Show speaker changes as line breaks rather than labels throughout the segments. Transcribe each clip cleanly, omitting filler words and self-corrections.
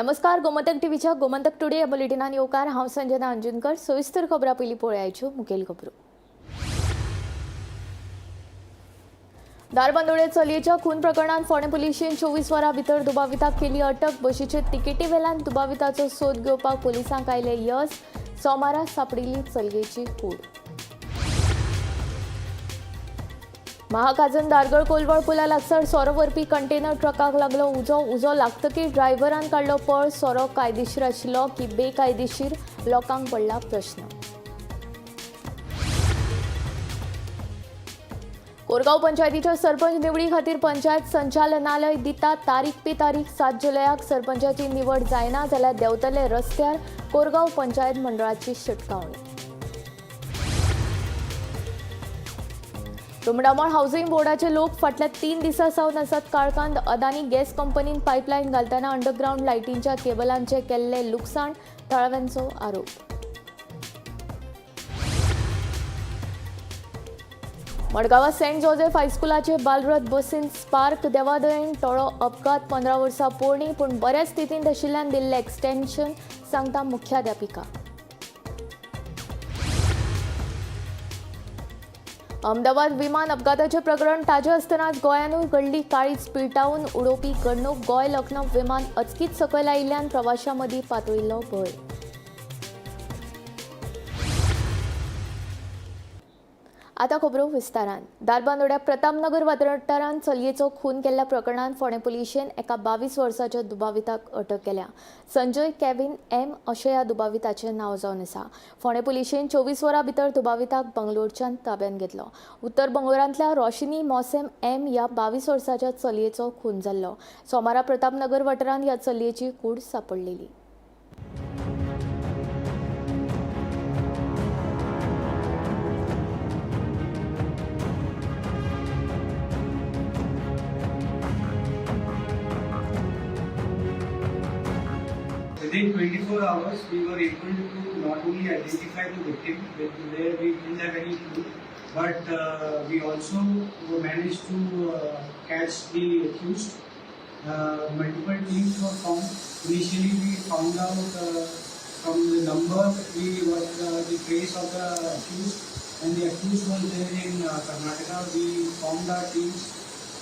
नमस्कार, गोमंतक टीव्हीच्या गोमंतक टुडे या बुलेटिनान येवकार. हांव संजना अंजुनकर. सविस्तर खबरां पयलीं पळयाच्यो मुखेल खबरो. धारबांदोडे चलयेच्या खून प्रकरणात फोंडें पुलिशेन 24 वरां भितर दुबाविताक केली अटक. बशीचे तिकेटी वेल्यान दुबाविताचो सोद घेवपाक पोलिसांक आयले यस. सोमारा सापडिल्ली चलयेची कूड. महाकाजन धारगळ कोलवाळ पुला लागसार सोरो व्हरपी कंटेनर ट्रकाक लागलो उजो. उजो लागतकीर ड्रायव्हरान काडलो पळ. सोरो कायदेशीर आशिल्लो की बेकायदेशीर, लोकांक पडला प्रश्न. कोरगांव पंचायतीच्या सरपंच निवडी खातीर पंचायत संचालनालय दिता तारीख पे तारीख. 7 जुलयाक सरपंचाची निवड जायना जाल्यार देंवतले रस्त्यार, कोरगांव पंचायत मंडळाची शिटकावणी. रुमडामळ हावसिंग बोर्डाचे लोक फाटल्या 3 दिसां सावन आसात काळखांत. अदानी गॅस कंपनीन पायपलायन घालतना अंडरग्रावंड लायटींच्या केबलांचे केल्ले लुकसाण, थळाव्यांचो आरोप. मडगांवां सेंट जोसेफ हायस्कुलाचे बालरथ बसीन स्पार्क देवादयन टोळो अपघात. 15 वर्सां पोरणी पूण बऱ्या स्थितींत आशिल्ल्यान दिल्लें एक्सटेन्शन, सांगता मुख्याध्यापिका. अहमदाबाद विमान अपघाताचें प्रकरण ताजें आसतनाच गोंयानूय घडली काळीज पिळटावन उडोवपी घडणूक. गोंय लखनौ विमान अचकीत सकयल आयिल्ल्यान प्रवाशां मदीं पातळिल्लो भंय. आता खबरो विस्तारान. धारबांदोड्या प्रतापनगर वाठारांत चलयेचो खून केल्ल्या प्रकरणांत फोंडें पुलिशेन एका 22 वर्साच्या दुबाविताक अटक केल्या. संजय केविन एम अशें ह्या दुबाविताचें नांव जावन आसा. फोंडें पुलिशेन 24 वरां भितर दुबाविताक बंगलोरच्यान ताब्यांत घेतलो. उत्तर बंगलोरांतल्या रोशिनी मोसेम एम ह्या 22 वर्साच्या चलयेचो खून जाल्लो. सोमारा प्रतापनगर वाठारांत ह्या चलयेची कूड सापडलेली.
Within 24 hours, we were able to not only identify the victim, where we didn't have any clue, but we also managed to catch the accused. Multiple teams were formed. Initially, we found out from the number we were the trace of the accused, and the accused was there in Karnataka. We formed our teams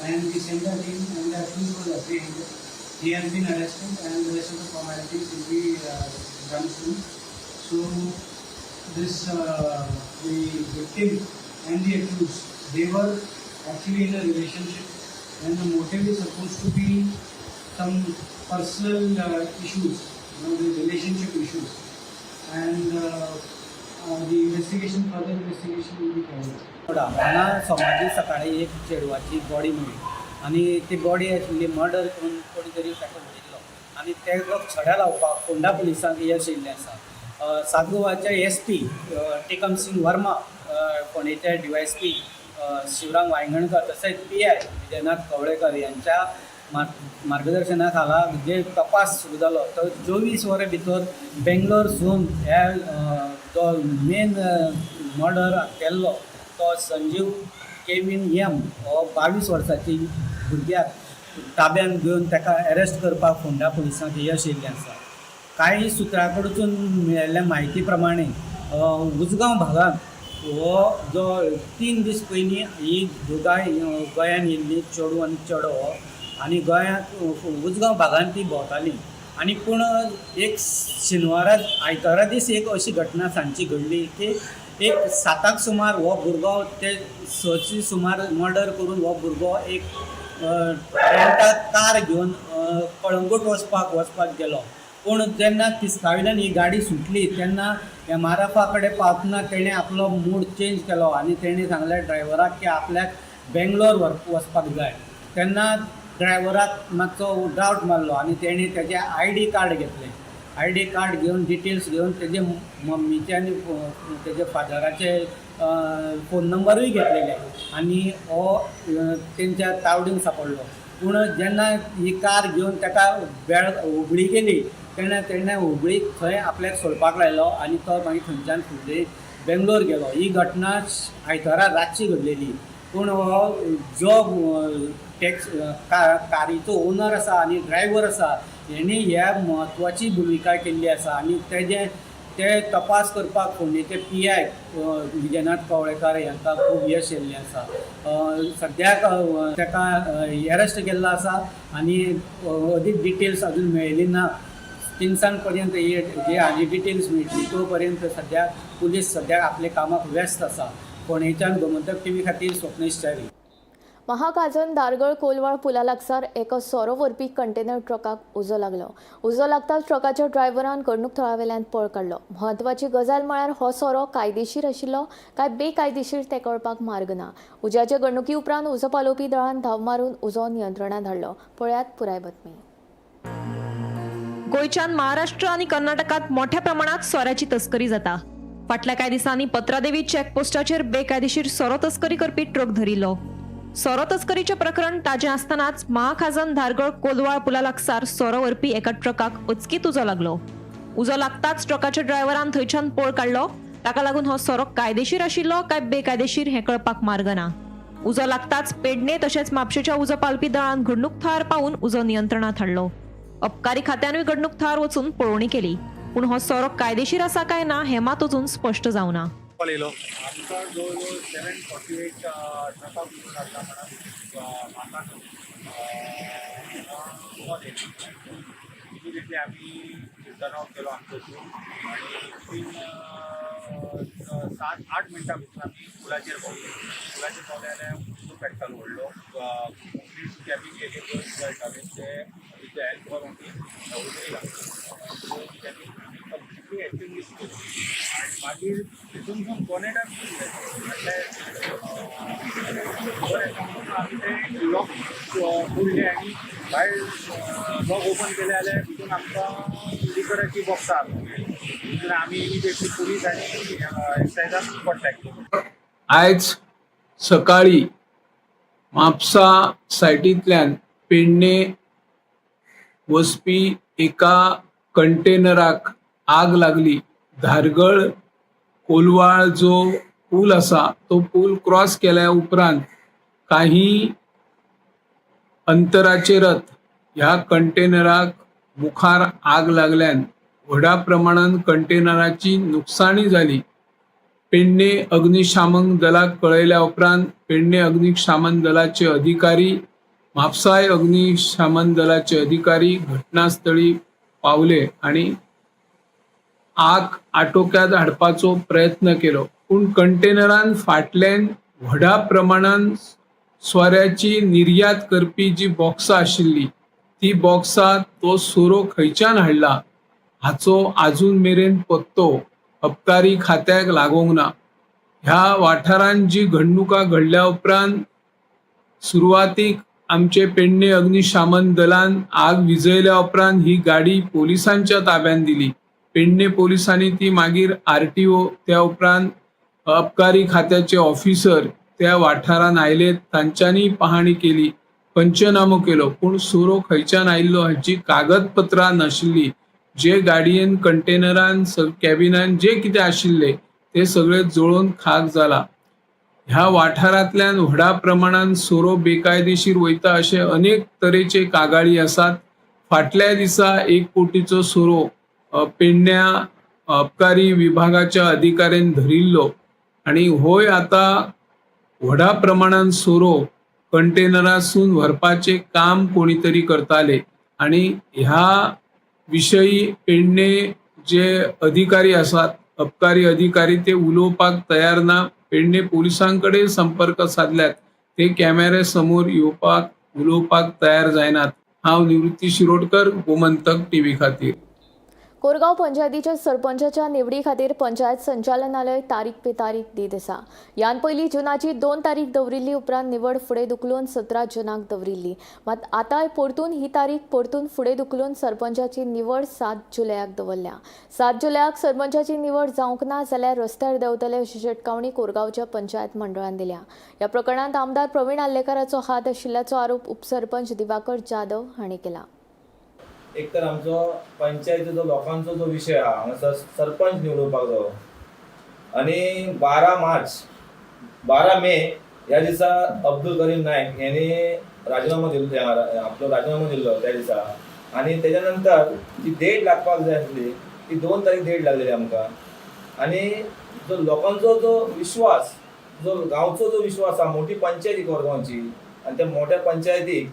and we sent our team, and the accused was apprehended. He has been arrested, and the rest of the formalities will be done soon. So, this the victim and the accused, they were actually in a relationship, and the motive is supposed to be some personal issues, the relationship issues, and the investigation, further investigation will be carried out.
हांगा सोमार दीस सकाळी एक चेडवाची body मेळ्ळी आनी ती body आशिल्ली murder करून कोणी तरी ताका उडयल्लो आनी तेका छड्या लावपाक फोंडा पुलिसांक यश येयल्लें आसा. साउथ गोवाचे एस पी टिकम सिंग वर्मा, फोंडेचे D Y S P Shivram Vaingankar तसेच पी I Vijaynath Kavlekar यांच्या मार्गदर्शना खाला जे तपास सुरू जालो तो 24 वरां भितर बेंगलोरसून ह्या जो मेन मर्डर केल्लो तो संजीव केवीन एम हो 22 वर्साची भुरग्याक ताब्यान घेवन ताका एरेस्ट करपाक फोंडा पुलिसांक यश येयल्लें आसा. कांय सुत्रां कडसून मेळिल्ल्या म्हायती प्रमाणे उजगांव भागांत हो जो 3 दीस पयलीं ही दोगांय गोंयान येयल्ली, चेडूं आनी चेडो हो, आनी गोंयांत उजगांव भागांत ती भोंवताली आनी पूण एक शेनवारा आयतारा दीस एक अशी घटना सांजची घडली की एक 7 सुमार हो भुरगो ते 6 सुमार मर्डर करून हो भुरगो एक रेंटाक कार घेवन कळंगूट वचपाक गेलो. पूण जेन्ना तिस्कावयल्यान ही गाडी सुटली तेन्ना एम आर एफा कडेन पावतना तेणें आपलो मूड चेंज केलो आनी तेणें सांगलें ड्रायव्हराक की आपल्याक बेंगलोर वचपाक जाय. तेन्ना ड्रायव्हराक मातसो डावट मारलो आनी तेणें तेजें I D card घेतलें. I D card घेवन डिटेल्स घेवन तेजे मम्मीचे आनी तेजे फादराचे फोन नंबरूय घेतलेले आनी हो तेंच्या तावडीन सापडलो. पूण जेन्ना ही कार घेवन ताका बेळ हुबळी गेली तेन्ना तेणें हुबळी थंय आपल्याक सोडपाक लायलो आनी तो मागीर थंयच्यान फुडले बेंगलोर गेलो. ही घटना आयतारा रातची घडलेली. पूण हो जो टॅक्स कारीचो ओनर आसा आनी ड्रायव्हर आसा हेणी ह्या म्हत्वाची भुमिका केल्ली आसा आनी तेजें ते तपास करपाक फोंडेचे PI Vijayanath Kavlekar हांकां खूब यश येयल्लें आसा. सद्याक ताका एरेस्ट केल्लो आसा आनी अदीक डिटेल्स अजून मेळ्ळी ना. तिनसांज पर्यंत हे जे आनी डिटेल्स मेळटली तो पर्यंत सद्या पुलीस सद्याक आपल्या कामाक व्यस्त आसा. फोंडेच्यान गोमंतक टीव्ही खातीर स्वप्नेश च्यारी.
महाखाजन धारगळ कोलवाळ पुला लागसार एका सोरो व्हरपी कंटेनर ट्रकाक उजो लागलो. उजो लागताच ट्रकाच्या ड्रायव्हरान घडणूक थळावेल्यान पळ काडलो. म्हत्वाची गजाल म्हळ्यार हो सोरो कायदेशीर आशिल्लो काय बेकायदेशीर तें कळपाक मार्ग ना. उज्याचे घडणुकी उपरांत उजो पालोवपी दळान धांव मारून उजो नियंत्रणात हाडलो. पळयात पुराय बातमी.
गोंयच्यान महाराष्ट्र आनी कर्नाटकात मोठ्या प्रमाणात सोऱ्याची तस्करी जाता. फाटल्या कांय दिसांनी पत्रादेवी चेकपोस्टाचेर बेकायदेशीर सोरो तस्करी करपी ट्रक धरिल्लो. सोरो तस्करीचें प्रकरण ताजें आसतनाच महाखाजन धारगळ कोलवाळ पुला लागसार सोरो व्हरपी एका ट्रकाक अचकीत उजो लागलो. उजो लागताच ट्रकाच्या ड्रायव्हरान थंयच्यान पळ काडलो. ताका लागून हो सोरो कायदेशीर आशिल्लो काय बेकायदेशीर हें कळपाक मार्ग ना. उजो लागताच पेडणे तशेंच म्हापशेच्या उजो पालपी दळान घडणूक थळार पावून उजो नियंत्रणात हाडलो. अबकारी खात्यानूय घडणूक थळार वचून पळोवणी केली, पूण हो सोरो कायदेशीर आसा काय ना हें मात अजून स्पश्ट जावना.
आमकां जवळ जवळ 7:48 ट्रकाक उजो लागला म्हणून म्हाका कॉल येयलो. इमिडिएटली आमी टर्न ऑफ केलो आमचो शूट आनी विथीन 7-8 मिनटां भितर आमी पुलाचेर पावले. पुलाचेर पावले जाल्यार उजो पेट्टालो व्हडलो. कंप्लीट कॅबीन एक एक जळटालें ते विथ the help of आमी उजोय घातलो. कॅबीन आमी कंप्लिटली एक्सटिंग्विश केलो आनी मागीर तितूनसून बोनेटान म्हटल्यार बरें म्हणून आमी ते लॉक तोडले आनी भायर लॉक ओपन केले जाल्यार भितून आमकां लिकराची बॉक्सां मेळ्ळीं. तितून आमी इमिडिएटली पुलीस आनी एक्सायजाक कॉन्टेक्ट केलो.
आयज सकाळी म्हापसा सायटींतल्यान पेडणे वचपी एका कंटेनराक आग लागली. धारगळ कोलवाळ जो पूल आसा तो पूल क्रॉस केल्या उपरांत काही अंतराचेरच ह्या कंटेनराक मुखार आग लागल्यान व्हडा प्रमाणान कंटेनराची नुकसाणी जाली. पेडणे अग्निशामक दलाक कळयल्या उपरांत पेडणे अग्निशामन दलाचे अधिकारी, म्हापसाय अग्निशामन दलाचे अधिकारी घटनास्थळी पावले आणि आग आटोक्यात हाडपाचो प्रयत्न केलो. पूण कंटेनरान फाटल्यान व्हडा प्रमाणान सोऱ्याची निर्यात करपी जी बॉक्सां आशिल्ली ती बॉक्सां तो सोरो खंयच्यान हाडला हाचो आजून मेरेन पत्तो अबकारी खात्याक लागोंक ना. ह्या वाठारांत जी घडणुकां घडल्या उपरांत सुरवातीक आमचे पेडणे अग्निशामन दलान आग विजयल्या उपरांत ही गाडी पोलिसांच्या ताब्यात दिली. पेडणे पोलिसांनी ती मागीर RTO, त्या उपरांत अबकारी खात्याचे ऑफिसर त्या वाठारांत आयले, तांच्यांनी पाहणी केली, पंचनामो केलो. पूण सोरो खंयच्यान आयिल्लो हाची कागदपत्रां नाशिल्ली. जे गाडयेन कंटेनरान कॅबिनान जे कितें आशिल्ले ते सगळे जळोवन खाक जाला. ह्या वाठारांतल्यान व्हडा प्रमाणान सोरो बेकायदेशीर वयता अशे अनेक तरेचे कागाळी आसात. फाटल्या दिसा 1 कोटीचो सोरो पेडण्या अबकारी विभागाच्या अधिकाऱ्यान धरिल्लो आनी होय आतां व्हडा प्रमाणान सोरो कंटेनरासून व्हरपाचें काम कोणी तरी करताले आनी ह्या विशयी पेडणे जे अधिकारी आसात, अबकारी अधिकारी, ते उलोवपाक तयार ना. पेडणे पोलिसां कडेन संपर्क साधल्यात, ते कॅमेरे समोर येवपाक उलोवपाक तयार जायनात. हांव निवृत्ती शिरोडकर, गोमंतक टीव्ही खातीर.
कोरगांव पंचायतीच्या सरपंचाच्या निवडी खातीर पंचायत संचालनालय तारीख पे तारीख दीत आसा. ह्यान पयलीं जुनाची 2 तारीख दवरिल्ली, उपरांत निवड फुडें धुकलून 17 जुनाक दवरिल्ली. मात आतांय परतून ही तारीख परतून फुडें धुकलून सरपंचाची निवड 7 जुलयाक दवरल्या. 7 जुलयाक सरपंचाची निवड जावंक ना जाल्यार रस्त्यार देंवतले अशी शिटकावणी कोरगांवच्या पंचायत मंडळान दिल्या. ह्या प्रकरणांत आमदार प्रवीण आर्लेकाराचो हात आशिल्ल्याचो आरोप उपसरपंच दिवाकर जाधव हांणी केला.
एक तर आमचो पंचायतीचो लोकांचो जो विशय आहा, हांगासर सरपंच निवडुपाक जावो आनी 12 मे ह्या दिसा अब्दुल करीम नायक यांनी राजिनामो दिल्लो, आपलो राजिनामो दिल्लो त्या दिसा. आनी तेच्या नंतर जी डेट लागपाक जाय आसली ती 2 तारीख डेट लागलेली आमकां. आनी जो लोकांचो जो विश्वास, जो गांवचो जो विश्वास आसा, मोठी पंचायती कोरगांवची आनी त्या मोठ्या पंचायतीक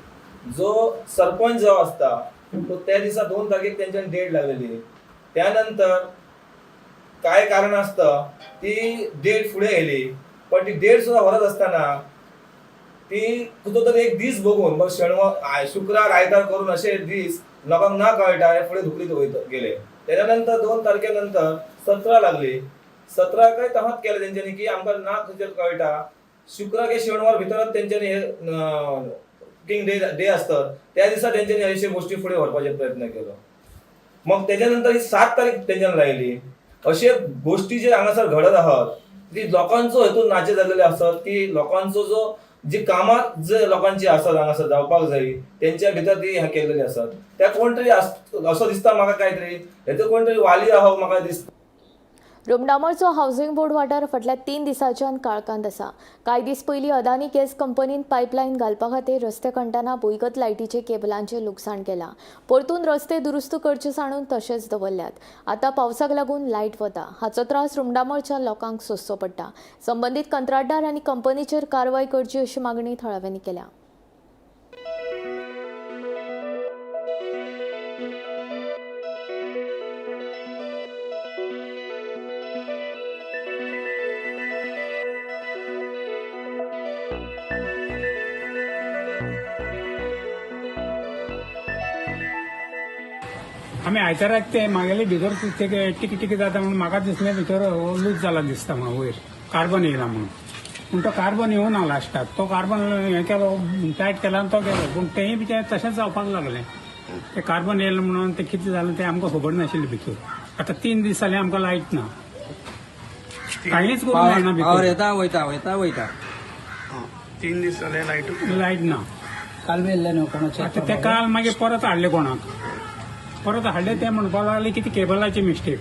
जो सरपंच जो आसता तो त्या दिसा 2 तारखेक तेंच्यानी डेट लागलेली. त्या नंतर काय कारण आसता ती डेट फुडें येयली, पण ती डेट सुद्दां व्हरत आसतना ती खंयचो तरी एक दीस बघून मग शेणवार शुक्रार आयतार करून अशे दीस लोकांक ना कळटा हे फुडें धुकलीत वयत गेले. तेच्या नंतर 2 तारखे नंतर 17 लागली. 17 काय तहत केलें तेंच्यांनी की आमकां ना खंयचेर कळटा, शुक्रार काय शेणवार भितरच तेंच्यांनी हे किंग डे डे आसतात त्या दिसा तेंच्यांनी अशे गोष्टी फुडें व्हरपाचे प्रयत्न केलो. मग तेच्या नंतर ही 7 तारीख तेंच्यांनी लायली. अशे गोष्टी जे हांगासर घडत आहात ती लोकांचो हेतून नाचे जाल्लेले आसत की लोकांचो जो जी कामां जे लोकांची आसत हांगासर जावपाक जाय तेंच्या भितर ती हें केल्लेली आसत. त्या कोण तरी असो दिसता म्हाका काय तरी हेचो कोण तरी वाली आहा म्हाका दिसता.
रुमडामळचो हावसिंग बोर्ड वाठार फाटल्या 3 दिसांच्यान काळखांत आसा. कांय दीस पयलीं अदानी गॅस कंपनीन पायपलायन घालपा खातीर रस्ते खणटना भुंयगत लायटीचे केबलांचें लुकसाण केलां. परतून रस्ते दुरुस्त करचे सांडून तशेंच दवरल्यात. आतां पावसाक लागून लायट वता, हाचो त्रास रुमडामळच्या लोकांक सोंसचो पडटा. संबंदीत कंत्राटदार आनी कंपनीचेर कारवाय करची अशी मागणी थळाव्यांनी केल्या.
आमी आयताराक ते मागेले भितर ते टिकी टिकी जाता म्हणून म्हाका दिसलें भितर लूज जाला दिसता म्हणून वयर कार्बन येयला म्हणून. पूण तो कार्बन येवना लास्टाक, तो कार्बन हें केलो टायट केला आनी तो गेलो, पूण तेंय बी तें तशेंच जावपाक लागलें. ते कार्बन येयलें म्हणून तें कितें जालें तें आमकां खबर नाशिल्लें भितर. आतां 3 दीस जाले आमकां लायट ना, कांयच करूंक मेळना भितर.
येता वयता वयता वयता
3 दीस जाले
लायट ना.
काल बी येयल्लें न्हू कोणाचें.
आतां ते काल मागीर परत हाडले कोणाक, परत हाडले ते म्हणपाक लागले की ती केबलाची मिस्टेक.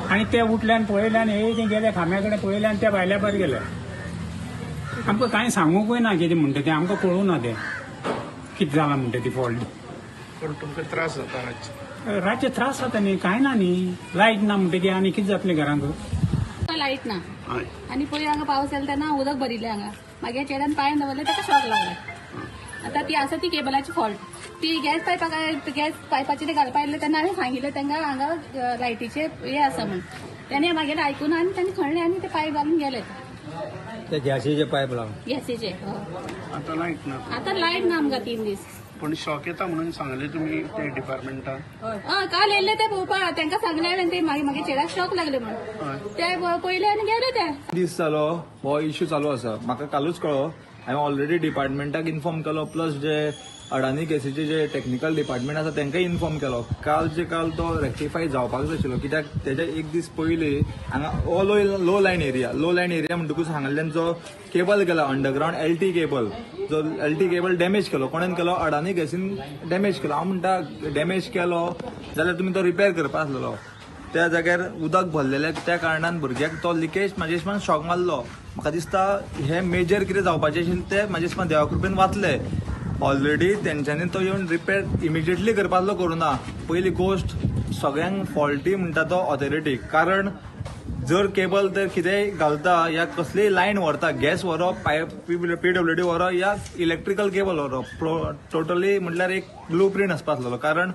आनी ते उठल्यान पळयल्यान हे ते गेले खांब्या कडेन पळयल्यान त्या भायल्या भायर गेले. आमकां कांय सांगूंकूय ना कितें म्हणटा तें, आमकां कळूं ना तें कितें जालां म्हणटा ती फॉल्ट.
पण तुमकां त्रास जाता रातचे?
रातचे त्रास जाता न्ही, कांय ना न्ही, लायट ना म्हणटकीर आनी कितें जातलें घरांत?
लायट ना आनी पयर हांगा पावस येयला तेन्ना उदक भरिल्लें हांगा, मागीर चेड्यान पांय दवरले ताका शॉक लागले. आतां ती आसा ती केबलाची फॉल्ट, ती गॅस पायपाक गॅस पायपाचे ते घालपा आयिल्ले तेन्ना हांवें सांगिल्लें तांकां हांगा लायटीचे हे आसा म्हूण, तेणें मागीर आयकून आनी तांणी खणलें आनी ते पायप घालून गेले.
ते गॅसीचे पायप लावन
गॅसीचे.
आतां लायट ना?
आतां लायट ना आमकां 3 दीस.
पण शॉक येता म्हणून सांगलें तुमी ते डिपार्टमेंटान?
हय, काल येयल्ले ते पळोवपाक, तांकां सांगलें हांवें ते मागीर मागीर चेड्याक शॉक लागले म्हणून ते पयले आनी गेले ते.
दीस जालो हो इश्यू चालू आसा, म्हाका कालूच कळ्ळो. हांवें ऑलरेडी डिपार्टमेंटाक इन्फॉर्म केलो, प्लस जे अडानी गॅसीचे जे टॅक्निकल डिपार्टमेंट आसा तांकांय इन्फॉर्म केलो. काल जे काल तो रेक्टिफाय जावपाक जाय आशिल्लो, कित्याक तेज्या एक दीस पयलीं हांगा हो low line area, low line area म्हणटकूच हांगाल्यान जो केबल गेला अंडरग्रावंड एल टी केबल, जो एल टी केबल डॅमेज केलो. कोणेन केलो? अडानी गॅसीन डॅमेज केलो. हांव म्हणटा डॅमेज केलो जाल्यार तुमी तो रिपेर करपा आसलेलो. त्या जाग्यार उदक भरलेलें, त्या कारणान भुरग्याक तो लिकेज म्हाजे हिशोबान शॉक मारलो. म्हाका दिसता हें मेजर कितें जावपाचें आशिल्लें तें म्हाजे हिशोबान देवा कृपेन वाचलें. ऑलरेडी तेंच्यांनी तो येवन रिपेर इमिजिएटली करपाचो करूं ना. पयली गोश्ट सगळ्यांक फॉल्टी म्हणटा तो ऑथॉरिटी, कारण जर केबल तर कितेंय घालता या कसलीय लायन व्हरता, गॅस व्हरप, पायप पीडब्ल्यूडी व्हरप या इलेक्ट्रिकल केबल व्हरप, टोटली म्हटल्यार एक ब्लू प्रिंट आसपा आसलेलो. कारण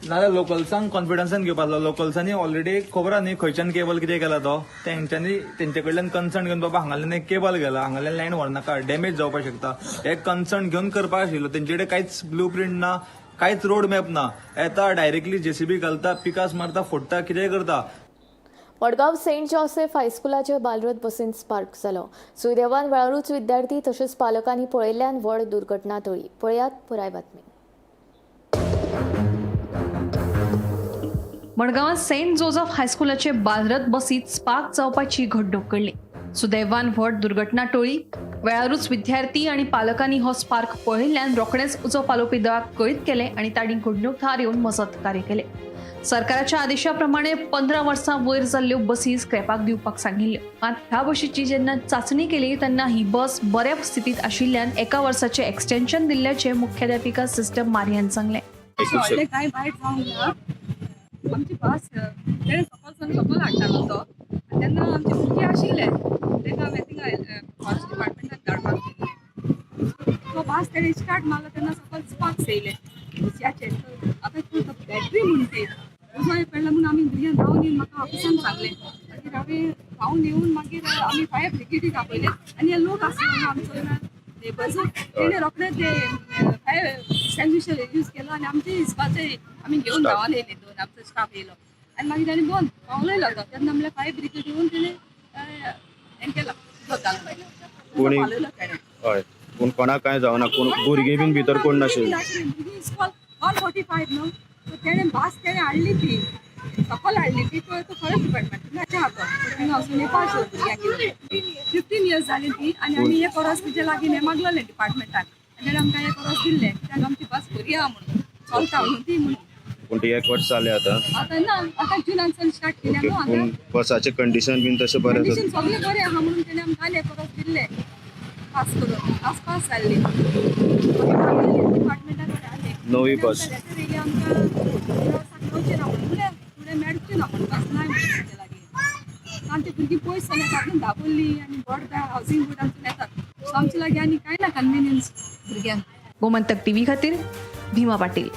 नाजाल्यार लोकल्सांक कॉन्फिडन्सान घेवपा आसलो. लोकल्सांनी ऑलरेडी खबर आहा न्ही खंयच्यान केबल कितें केला तो, तेंच्यांनी तेंचे कडल्यान कन्सर्न घेवन बाबा हांगाल्यान एक केबल गेला, हांगाल्यान लायन व्हरनाका, डॅमेज जावपाक शकता, हे कन्सर्न घेवन करपाक आशिल्लो. तेंचे कडेन कांयच ब्लू प्रिंट ना, कांयच रोड मॅप ना. येता डायरेक्टली जेसीबी घालता, पिकास मारता, फोडटा, कितेंय करता.
मडगांव सेंट जोसेफ हायस्कुलाचे बालरथ बसीन स्पार्क जालो. सुदैवान वेळारूच विद्यार्थी तशेंच पालकांनी पळयल्ल्यान व्हड दुर्घटना टळ्ळी. पळयात पुराय बातमी.
मडगांवां सेंट जोजफ हायस्कुलाचे बालरथ बसीत स्पार्क जावपाची घडणूक घडली. सुदैवान व्हड दुर्घटना टळ्ळी. वेळारूच विद्यार्थी आनी पालकांनी हो स्पार्क पळयल्ल्यान रोखडेंच उजो पालोवपी दळाक कळीत केलें आनी तांणी घडणूक थळार येवन मजत कार्य केलें. सरकाराच्या आदेशा प्रमाणे 15 वर्सां वयर जाल्ल्यो बसी स्क्रॅपाक दिवपाक सांगिल्ल्यो. मात ह्या बशीची जेन्ना चांचणी केली तेन्ना ही बस बऱ्या स्थितींत आशिल्ल्यान 1 वर्साचें एक्सटेन्शन दिल्ल्याचें मुख्याध्यापिका सिस्टर मारियान सांगलें.
व्हडलें कांय वायट जावंक ना. आमची बस तेणें सकल सावन सकल हाडटालो तो, आनी तेन्ना आमचे भुरगीं आशिल्ले, तेंकां हांवें थिंगा फॉरेस्ट डिपार्टमेंटान धाडपाक दिल्लें. तो बास तेणें स्टार्ट मारलो तेन्ना सकल स्पार्क्स येयले दुसऱ्याचे. आतां तो बॅटरी म्हूण ती उजो पडला म्हणून आमी भुरग्यांक धांवन येवन म्हाका ऑफिसान सांगलें. मागीर हांवें धांवन येवन मागीर आमी फायर ब्रिगेडीक आपयले आनी हे लोक आसले आमचो नेबर्स, तेणे रोखडे ते फायर एक्सटिंग्विशर यूज केलो आनी आमचे हिसपाचे आमी घेवन धांवन येयले. दोन आमचो स्टाफ येयलो आनी मागीर ताणें बंद पावलयलो तो. तेन्ना म्हणल्यार फायर ब्रिगेड येवन तेणें हें केला, उदक घालून पालयलो तेणें.
हय, पूण कोणाक कांय जावना, कोण भुरगीं बीन भितर कोण नाशिल्लीं.
भुरगीं इस्कॉल 1:45 न्हू, सो तेणें भास तेणें हाडली ती सकल हाडली ती. तो फॉरेस्ट डिपार्टमेंट आहा तो थिंगा वचून येवपा भुरग्यांक. 15 इयर्स जाली ती आनी आमी एक वरस तिचे लागीं हें मागलेलें डिपार्टमेंटान आनी तेणें आमकां एक वरस दिल्लें, कित्याक आमची बस बरी आहा म्हणून, चलता म्हणून ती म्हणून.
पूण ती एक वर्स जालें आतां.
आतां ना, आतां जुनानसून स्टार्ट केल्या न्हू.
पूण बसाचें कंडिशन बीन तशें बरें आसा?
कंडिशन सगळें बरें आहा म्हणून तेणें आमकां आनी एक वरस दिल्लें पास करून. आज पास जाल्ली डिपार्टमेंटान.
नवी बस
लेटर येयली आमकां सांगचें ना म्हणून, फुडें फुडें मेळचें ना म्हणून, बस ना म्हणून तेजे लागीं. आमची भुरगीं पयस सावन येतात न्हू, दाबोली आनी बोडगा हावजींग बोर्डांतसून येतात, सो आमचे लागीं आनी कांय ना कन्विनियन्स भुरग्यांक.
गोमंतक टीव्ही खातीर भीमा पाटील.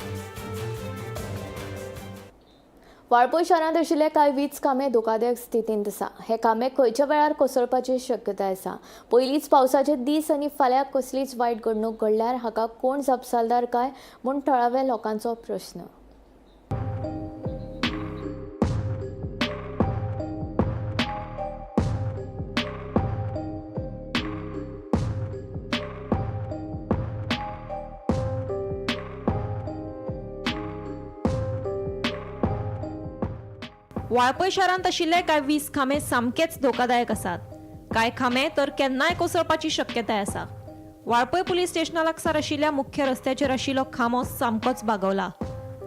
वाळपय शारांत आशिल्ले कांय वीज कामे धोकादायक स्थितींत आसा. हे कामे खंयच्या वेळार कोसळपाची शक्यताय आसा. पयलींच पावसाचे दीस आनी फाल्यां कसलीच वायट घडणूक घडल्यार हाका कोण जापसालदार काय म्हूण थळाव्या लोकांचो प्रस्न.
वाळपय शारांत आशिल्ले कांय वीज खांबे सामकेच धोकादायक आसात. कांय खांबे तर केन्नाय कोसळपाची शक्यताय आसा. वाळपय पुलीस स्टेशना लागसार आशिल्ल्या मुख्य रस्त्याचेर आशिल्लो खांबो सामकोच बागवला,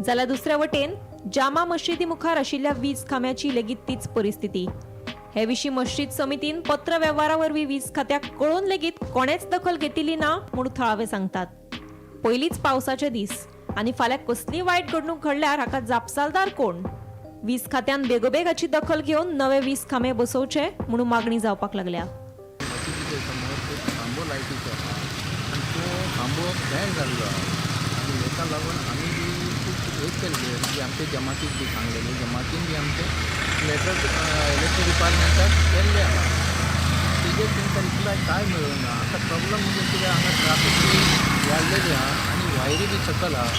जाल्यार दुसरे वटेन जामा मशिदी मुखार आशिल्ल्या वीज खांब्याची लेगीत तीच परिस्थिती. हे विशीं मशीद समितीन पत्र वेव्हारा वरवीं वीज खात्याक कळोवन लेगीत कोणेच दखल घेतिल्ली ना म्हूण थळावे सांगतात. पयलींच पावसाचे दीस आनी फाल्यां कसलीय वायट घडणूक घडल्यार हाका जापसालदार कोण? वीज खात्यान बेगोबेग हाची दखल घेवन नवे वीज खांबे बसोवचे म्हणून मागणी जावपाक लागल्या.
समोर एक खांबो लायटीचो आसा आनी तो खांबो बँड जाल्लो आहा आनी हेका लागून आमी बी खूब हें केल्लें, म्हणजे आमचे जमातीक बी सांगलेलें, जमातीन बी आमचे लेटर इलेक्ट्रीक डिपार्टमेंटाक केल्लें आहा. तेजेर तेंकां रिप्लाय कांय मेळूंक ना. आतां प्रॉब्लम म्हणजे कितें, हांगा ट्राफीक बी वाडलेली आहा आनी वायरी बी सकल आहा,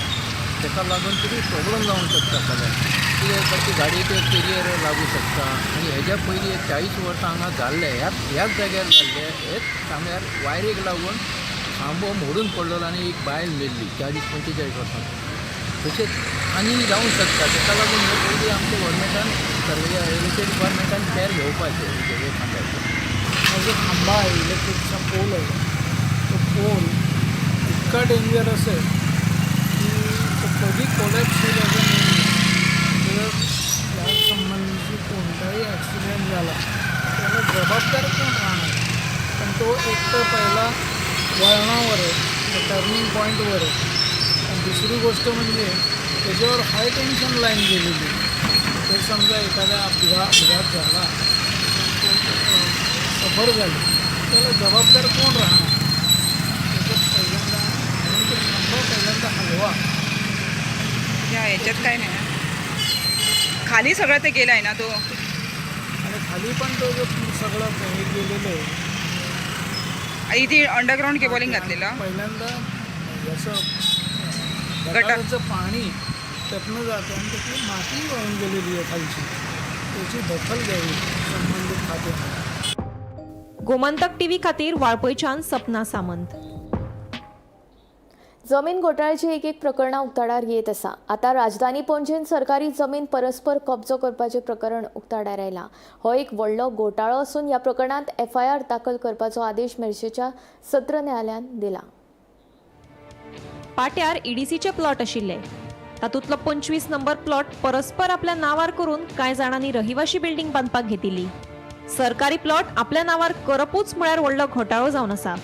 तेका लागून कितें प्रॉब्लम जावंक शकता फाल्यां. कितें ताची गाडयेचेर केरियर लागूं शकता. आनी हेज्या पयलीं एक 40 वर्सां हांगा जाल्लें, ह्याच जाग्यार जाल्लें, हेच खांब्यार वायरीक लागून खांबो मोडून पडलेलो आनी एक बायल मेल्ली 40-45 वर्सां. तशेंच आनी जावंक शकता. तेका लागून हे पयलीं आमच्या गव्हर्मेंटान इलेक्ट्रीक डिपार्टमेंटान कॅर घेवपाचें हे खांब्याचें.
हा जो खांबा आहे, इलेक्ट्रिकचा पोल आहे, तो पोल इतका डेंजरस आहे की तो कधी कोलॅप्स होईल असं नाही. जर या संबंधी कोणताही ॲक्सिडेंट झाला त्याला जबाबदार कोण राहणार? पण तो एक तर पहिला वळणावर आहे, टर्निंग पॉईंटवर आहे, आणि दुसरी गोष्ट म्हणजे त्याच्यावर हाय टेन्शन लाईन गेलेली. तर समजा एखादा अपघात झाला, सफर झाली, त्याला जबाबदार कोण राहणार? त्याच्यात पहिल्यांदा म्हणून तो खांबा पहिल्यांदा हलवा.
या ह्याच्यात काय नाही, खाली सगळं ते गेलं आहे ना तो,
आणि खाली पण तो जो सगळं हे गेलेलं आहे.
इथे अंडरग्राऊंड केबलिंग घातलेलं
पहिल्यांदा याचं गटाराचं पाणी त्यातनं जातं आणि त्यातली माती वाहून गेलेली आहे खालची, त्याची दखल घ्यावी संबंधित खात्याने.
गोमंतक टीव्ही खातीर वाळपयच्यान सपना सामंत.
जमीन घोटाळ्याची एक एक प्रकरणां उक्ताडार येत आसा. आतां राजधानी पणजेन सरकारी जमीन परस्पर कब्जो करपाचें प्रकरण उक्ताडार आयलां. हो एक व्हडलो घोटाळो आसून ह्या प्रकरणांत एफआयआर दाखल करपाचो आदेश मेरशेच्या सत्र न्यायालयान दिला.
पाट्यार ईडीसीचे प्लॉट आशिल्ले, तातूंतलो 25 नंबर प्लॉट परस्पर आपल्या नांवार करून कांय जाणांनी रहिवाशी बिल्डिंग बांदपाक घेतिल्ली. सरकारी प्लॉट आपल्या नांवार करपूच म्हळ्यार व्हडलो घोटाळो जावन आसा.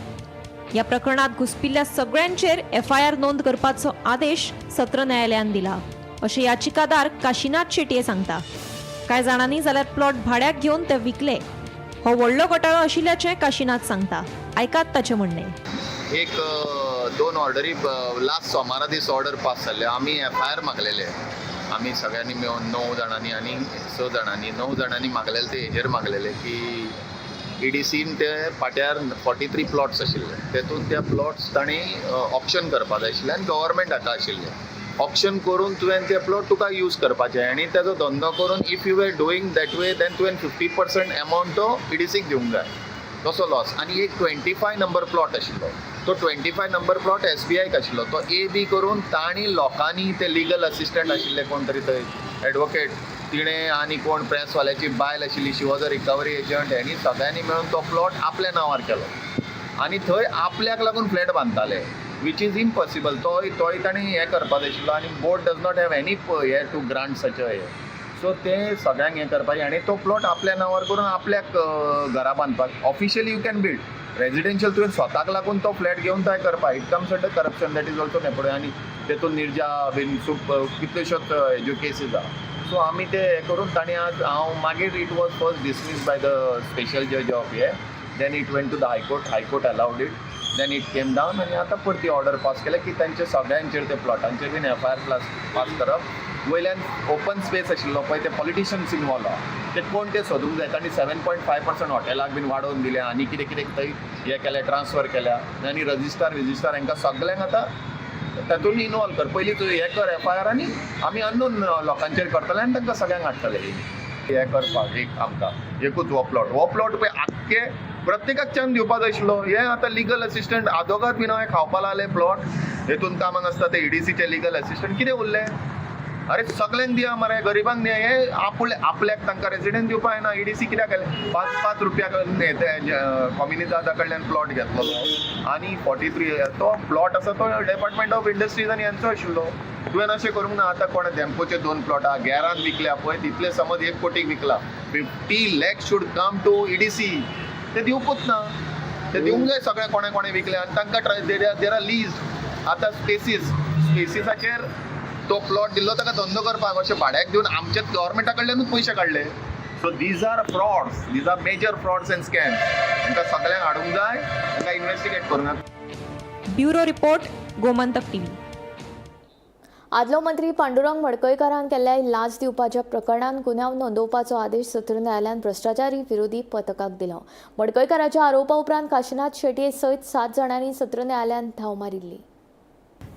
ह्या प्रकरणात घुसपिल्ल्या सगळ्यांचेर एफआयआर नोंद करपाचो आदेश सत्र न्यायालयान दिला, अशें याचिकादार काशीनाथ शेटये सांगता. कांय जाणांनी जाल्यार प्लॉट भाड्याक घेवन ते विकले. हो व्हडलो घोटाळो आशिल्ल्याचें काशीनाथ सांगता. आयकात ताचें म्हणणें.
एक दोन ऑर्डरी लास्ट सोमारा दीस ऑर्डर पास जाल्ले. आमी एफआयआर मागलेले. आमी सगळ्यांनी मेळून 9 जाणांनी आनी 6 जाणांनी, 9 जाणांनी मागलेले. ते हेजेर मागलेले की ईडीसीन ते पाट्यार 43 प्लॉट्स आशिल्ले, तेतून त्या प्लॉट्स तांणी ऑक्शन करपा जाय आशिल्ले आनी गव्हर्मेंट हाका आशिल्ले. ऑक्शन करून तुवें ते प्लॉट तुका यूज करपाचे आनी तेजो धंदो करून if you were doing that way, then तुवें 50% एमावंट तो ईडीसीक दिवंक जाय, तसो लॉस. आनी एक 25 नंबर प्लॉट आशिल्लो, तो 25 नंबर प्लॉट एसबीआयक आशिल्लो. तो ए बी करून तांणी लोकांनी, ते लिगल असिस्टंट आशिल्ले कोण तरी थंय एडवोकेट, तिणें आनी कोण प्रेसवाल्याची बायल आशिल्ली, she was a recovery agent, हेणी सगळ्यांनी मेळून तो प्लॉट आपल्या नांवार केलो आनी थंय आपल्याक लागून फ्लॅट बांदताले, which is impossible. तोय तोय तांणी हें करपाक जाय आशिल्लो आनी board does not have any हे टू ग्रांट सच हे. सो ते सगळ्यांक हें करपाचें आनी तो प्लॉट आपल्या नांवार करून आपल्याक घरां बांदपाक. Officially you can build residential, तुवें स्वताक लागून तो फ्लॅट घेवन थंय करपाक, it comes under corruption, that is also नेपडे. आनी तेतून निर्जा बीन सूप कितल्योश्योच हेज्यो केसीस आहा. सो आमी ते हें करून तांणी आज हांव मागीर it was first dismiss by the special judge of हे, then it went to the High Court, High Court allowed it, then it came down आनी आतां परती ऑर्डर पास केल्या की तांचे सगळ्यांचेर ते प्लॉटांचेर बीन एफआयआर प्लस पास करप. वयल्यान ओपन स्पेस आशिल्लो पळय, ते पॉलिटिशियन्स इनवॉल्व आहा, ते कोण ते सोदूंक जाय. तांणी 7.5% हॉटेलाक बीन वाडोवन दिले आनी कितें कितें थंय हें केलें, ट्रान्सफर केल्या आनी रजिस्ट्रार विजिस्ट्रार हांकां सगल्यांक आतां तातूंत इनवॉल्व कर. पयलीं तूं हें कर एफआयआर आनी आमी अननोन लोकांचेर करतले आनी तांकां सगळ्यांक हाडटले हें करपाक. एक आमकां एकूच हो प्लॉट, हो प्लॉट पळय आख्खे प्रत्येकाक चान्स दिवपा जाय आशिल्लो. हे आतां लिगल असिस्टंट आदोगाद बीन हांवें खावपा लागले प्लॉट, हेतून कामाक आसता ते ईडीसीचे लिगल असिस्टंट. कितें उरलें? अरे सगल्यांक दिया मरे, गरिबांक दिया. हे आपुले आपल्याक तांकां रेजिडंट दिवपा जायना. ईडीसी कित्याक केलें? 5-5 रुपया कॉम्युनिदादा कडल्यान प्लॉट घेतलेलो आनी 43 तो प्लॉट आसा तो डिपार्टमेंट ऑफ इंडस्ट्रीज आनी हेंचो आशिल्लो. तुवें अशें करूंक ना. आतां कोणें धेंपोचे दोन प्लॉट आहा गेरान विकल्या पळय, तितले समज 1 कोटीक विकला, 50 lakh should come to EDC. ते दिवपूच ना. ते दिवंक जाय सगळे कोणें कोणें विकले आनी तांकां there are lease. आतां स्पेसीस, स्पेसिसाचेर तो प्लॉट दिल्लो ताका धंदो करपाक, अशें भाड्याक दिवन आमच्याच गव्हर्मेंटा कडल्यानूच पयशे काडले. So these are frauds, these are major frauds and scams. तांकां सगळ्यांक हाडूंक जाय, तांकां इन्वेस्टिगेट करूंक.
Bureau report, Gomantak TV.
आदलो मंत्री पांडुरंग मडकयकारान केल्ल्या लांच दिवपाच्या प्रकरणांत गुन्यांव नोंदोवपाचो आदेश सत्र न्यायालयान भ्रश्टाचारी विरोधी पथकाक दिलो. मडकयकाराच्या आरोपा उपरांत काशीनाथ शेटये सयत सात जाणांनी सत्र न्यायालयांत धांव मारिल्ली.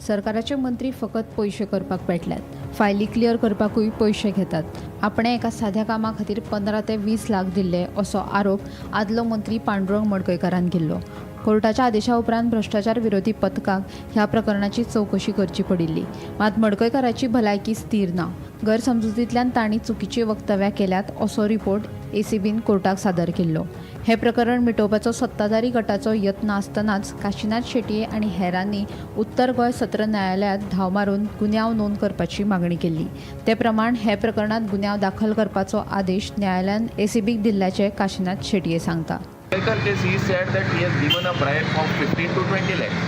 सरकाराचे मंत्री फकत पयशे करपाक पेटल्यात. फायली क्लियर करपाकूय पयशे घेतात. आपणें एका साद्या कामा खातीर 15 ते 20 लाख दिल्ले असो आरोप आदलो मंत्री पांडुरंग मडकयकारान केल्लो. कोर्टाच्या आदेशा उपरांत भ्रश्टाचार विरोधी पथकाक ह्या प्रकरणाची चवकशी करची पडिल्ली. मात मडकयकाराची भलायकी स्थीर ना, गैरसमजुतींतल्यान तांणी चुकीची वक्तव्यां केल्यात असो रिपोर्ट एसीबीन कोर्टाक सादर केल्लो. हें प्रकरण मिटोवपाचो सत्ताधारी गटाचो यत्न आसतनाच काशीनाथ शेटये आनी हेरांनी उत्तर गोंय सत्र न्यायालयांत धांव मारून गुन्यांव नोंद करपाची मागणी केल्ली. ते प्रमाण हे प्रकरणांत गुन्यांव दाखल करपाचो आदेश न्यायालयान एसीबीक दिल्ल्याचें काशीनाथ शेटये सांगता.
Madkaikar case, he said that he has given a bribe of 15 to 20 lakhs.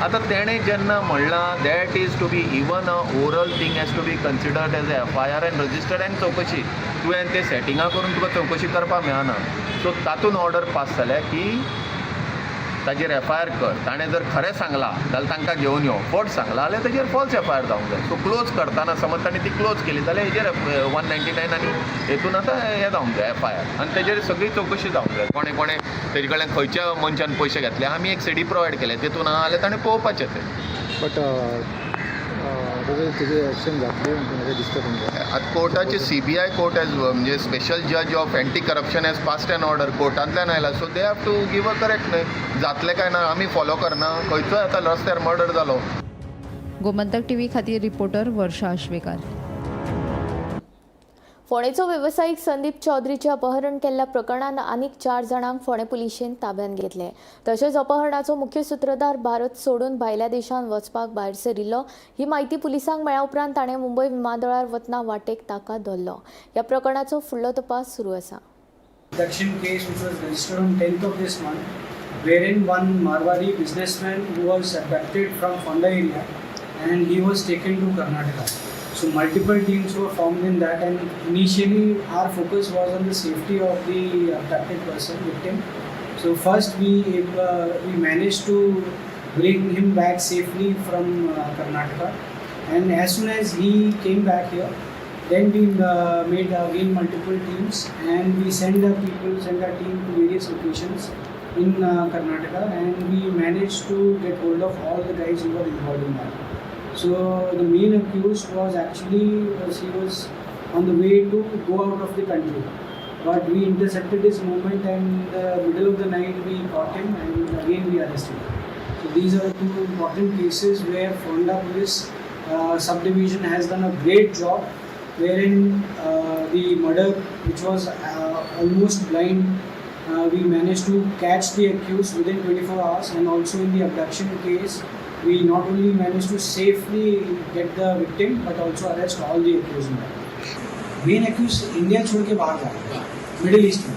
आतां तेणें जेन्ना म्हणलां, that is to be, even a oral thing has to be considered as a FIR and registered and चवकशी. तुवें ते सेटिंगां करून तुका चवकशी करपाक मेळना. सो तातूंत ऑर्डर पास जाल्या की ताजेर एफआयआर कर. ताणें जर खरें सांगलां जाल्यार तांकां घेवन यो, फट सांगलां जाल्यार ताजेर फॉल्स एफआयआर जावंक जाय. सो क्लोज करतना समज ताणें ती क्लोज केली जाल्यार हेजेर 199 आनी हेतून आतां हें जावंक जाय एफआयआर आनी तेजेर सगळी चवकशी जावंक जाय. कोणें कोणें तेजे कडल्यान खंयच्या मनशान पयशे घेतले, आमी एक सीडी प्रोवायड केले, तेतून आहा जाल्यार ताणें पळोवपाचें तें.
बट तुजें एक्शन जातली म्हणून अशें दिसता तुमकां?
आतां कोर्टाचे सीबीआय कोर्ट एज म्हणजे special judge of anti corruption has passed an order, कोर्टांतल्यान आयला, so they have to give a correct. न्हय जातलें काय ना, आमी फॉलो करना. खंयचोय आतां रस्त्यार मर्डर जालो.
गोमंतक टीव्ही खातीर रिपोर्टर वर्षा आश्वेकार.
फोंडेचो वेवसायीक संदीप चौधरीचे अपहरण केल्ल्या प्रकरणांत आनीक चार जाणांक फोंडें पुलिशेन ताब्यांत घेतले. तशेंच अपहरणाचो मुख्य सुत्रधार भारत सोडून भायल्या देशांत वचपाक भायर सरिल्लो ही म्हायती पुलिसांक मेळ्ळ्या उपरांत ताणें मुंबय विमानतळार वतना वाटेक ताका धरलो. ह्या प्रकरणाचो फुडलो तपास सुरू आसा.
Abduction case, which was registered on 10th of this month. wherein one Marwadi businessman who was abducted from Fonda area and he was taken to Karnataka. So multiple teams were formed in that, and initially our focus was on the safety of the abducted person, victim. So first we managed to bring him back safely from Karnataka, and as soon as he came back here, then we made again multiple teams and we send our people, send our team to various locations in Karnataka, and we managed to get hold of all the guys who were involved in that. So the main accused was actually he was on the way to go out of the country, but we intercepted his movement and in the middle of the night we caught him and again we arrested him. So these are two important cases where Fonda Police subdivision has done a great job, wherein the murder, which was almost blind, we managed to catch the accused within 24 hours, and also in the abduction case, we not only managed to safely get the victim but also arrest all the accused in that. Main accused India छोड़ K बाहर जा रहा है, middle east में।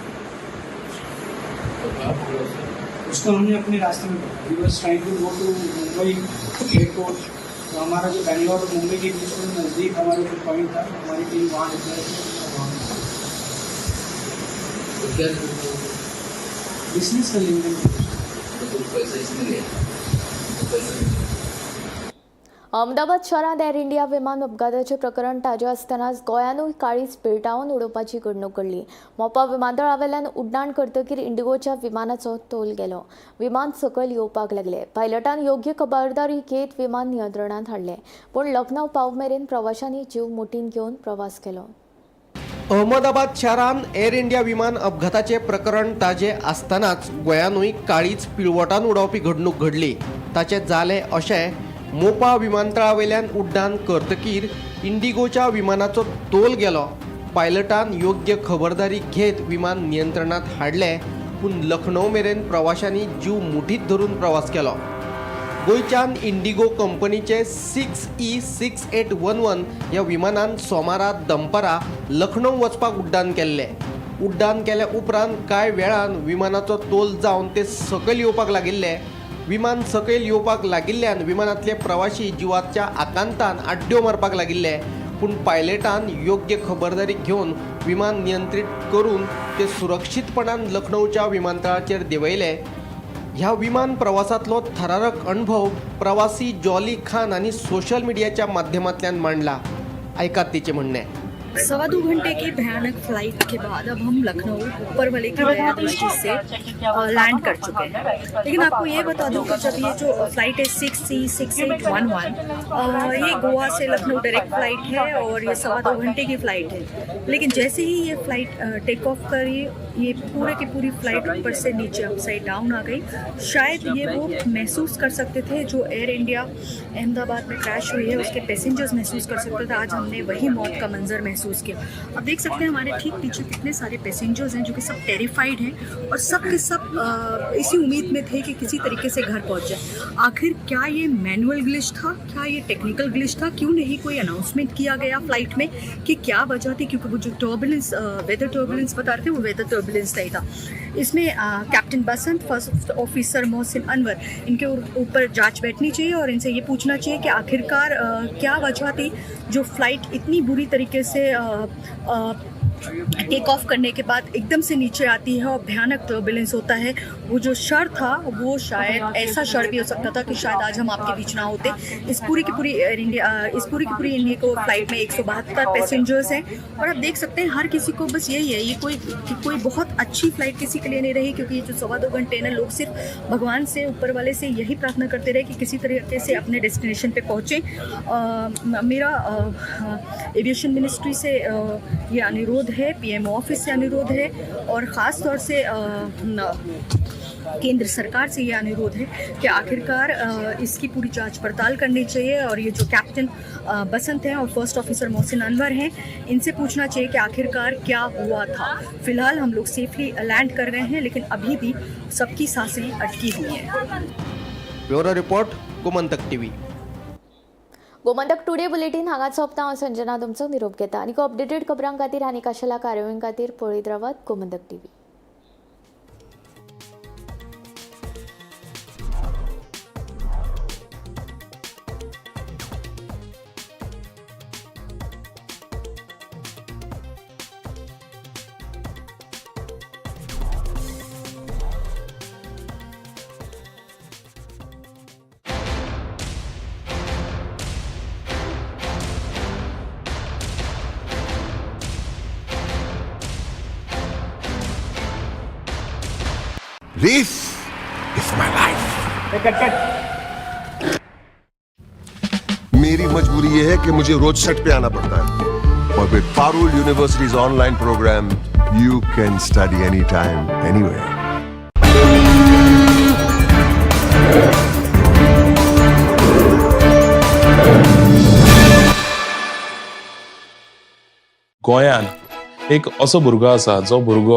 उसको हमने अपने रास्ते में पकड़ा। He was trying to go to Mumbai airport. तो हमारा जो बैंगलोर और मुंबई के बीच में नज़दीक हमारा जो पॉइंट था, हमारी टीम वहाँ डिप्लॉय थी, वहाँ बिजनेस का लेन then.
Ahmedabad शहरांत एअर इंडिया विमान अपघाताचें प्रकरण ताजें आसतनाच गोंयांतूय काळीज पेलटावन उडोवपाची घडणूक घडली। मोपा विमानतळावेल्यान उड्डाण करतकीर इंडिगोच्या विमानाचो तोल गेलो। विमान सकयल येवपाक लागलें। पायलटान योग्य खबरदारी घेत विमान नियंत्रणांत हाडलें, पूण लखनौ पाव मेरेन प्रवाशांनी जीव मुठींत घेवन प्रवास केलो।
अहमदाबाद शारांत एअर इंडिया विमान अपघाताचें प्रकरण ताजें आसतनाच गोंयांतूय काळीज पिळवटान उडोवपी घडणूक घडली। ताचें जालें अशें, मोपा विमानतळावेल्यान उड्डाण करतकीर इंडिगोच्या विमानाचो तोल गेलो। पायलटान योग्य खबरदारी घेत विमान नियंत्रणांत हाडलें, पूण लखनौ मेरेन प्रवाशांनी जीव मुठींत धरून प्रवास केलो। गोंयच्यान इंडिगो कंपनीचे 6E 6811 ह्या विमानान सोमारा दनपारां लखनौ वचपाक उड्डाण केल्लें। उड्डाण केल्या उपरांत कांय वेळान विमानाचो तोल जावन ते सकयल येवपाक लागिल्लें। विमान सकयल येवपाक लागिल्ल्यान विमानांतले प्रवाशी जिवाच्या आकांतान आड्ड्यो मारपाक लागिल्ले, पूण पायलटान योग्य खबरदारी घेवन विमान नियंत्रीत करून ते सुरक्षीतपणान लखनौच्या विमानतळाचेर देंवयलें। ह्या विमान प्रवासांतलो थरारक अणभव प्रवासी जॉली खान हांणी सोशल मिडियाच्या माध्यमांतल्यान मांडला। आयकात तिचें म्हणणें।
2.25 घंटे की भयानक फ्लाइट के बाद अब हम लखनऊ ऊपर वाले की मस्जिद से लैंड कर चुके हैं। लेकिन आपको ये बता दूं कि जब ये जो फ्लाइट है 6E 6811, ये गोवा से लखनऊ डायरेक्ट फ्लाइट है और ये 2.25 घंटे की फ़्लाइट है। लेकिन जैसे ही ये फ़्लाइट टेक ऑफ करी, ये पूरे की पूरी फ़्लाइट ऊपर से नीचे अपसाइड डाउन आ गई। शायद ये वो महसूस कर सकते थे जो एयर इंडिया अहमदाबाद में क्रैश हुई है, उसके पैसेंजर्स महसूस कर सकते थे। आज हमने वही मौत का मंजर महसूस किया। अब देख सकते हैं हमारे ठीक पीछे कितने सारे पैसेंजर्स हैं जो कि सब टेरिफाइड हैं और सब के सब इसी उम्मीद में थे कि किसी तरीके से घर पहुंच जाए। आखिर क्या ये मैनुअल ग्लिच था, क्या ये टेक्निकल ग्लिच था? क्यों नहीं कोई अनाउंसमेंट किया गया फ़्लाइट में कि क्या वजह थी? क्योंकि वो जो टर्बुलेंस, वेदर टर्बुलेंस बता रहे थे, वो वेदर टर्बुलेंस नहीं था। इसमें कैप्टन बसंत, फर्स्ट ऑफिसर मोहसिन अनवर, इनके ऊपर जांच बैठनी चाहिए और इनसे ये पूछना चाहिए कि आखिरकार क्या वजह थी जो फ़्लाइट इतनी बुरी तरीके से टेक ऑफ करने के बाद एकदम से नीचे आती है और भयानक टर्बुलेंस होता है। वो जो शर था, वो शायद ऐसा शर भी हो सकता था कि शायद आज हम आपके बीच ना होते। इस पूरी की पूरी एयर इंडिया, इस पूरी की पूरी इंडिगो फ्लाइट में 172 पैसेंजर्स हैं और आप देख सकते हैं हर किसी को बस यही है, ये कोई कोई बहुत अच्छी फ़्लाइट किसी के लिए नहीं रही, क्योंकि ये जो 2.25 घंटे ना, लोग सिर्फ भगवान से, ऊपर वाले से यही प्रार्थना करते रहे कि किसी तरीके से अपने डेस्टिनेशन पे पहुँचें। मेरा एविएशन मिनिस्ट्री से ये अनुरोध है, पीएमओ ऑफिस से अनुरोध है और ख़ास तौर से केंद्र सरकार से ये अनुरोध है कि आखिरकार इसकी पूरी जांच पड़ताल करनी चाहिए और ये जो कैप्टन बसंत हैं और फर्स्ट ऑफिसर मोहसिन अनवर हैं, इनसे पूछना चाहिए कि आखिरकार क्या हुआ था। फिलहाल हम लोग सेफली लैंड कर गए हैं, लेकिन अभी भी सबकी सांसें अटकी हुई हैं।
Bureau report, Gomantak TV.
Gomantak today bulletin हांगाच सोंपता। हांव संजना तुमचो निरोप घेता आनी अपडेटेड खबरां खातीर आनी खाशेल्या कार्यावळीं खातीर पळयत रावात Gomantak TV.
This is my life. मेरी मजबूरी ये है कि मुझे रोज सेट पे आना पड़ता है और with Parul University's online program, you can study anytime, anywhere.
गोंयांत एक असो भुरगो आसा जो भुरगो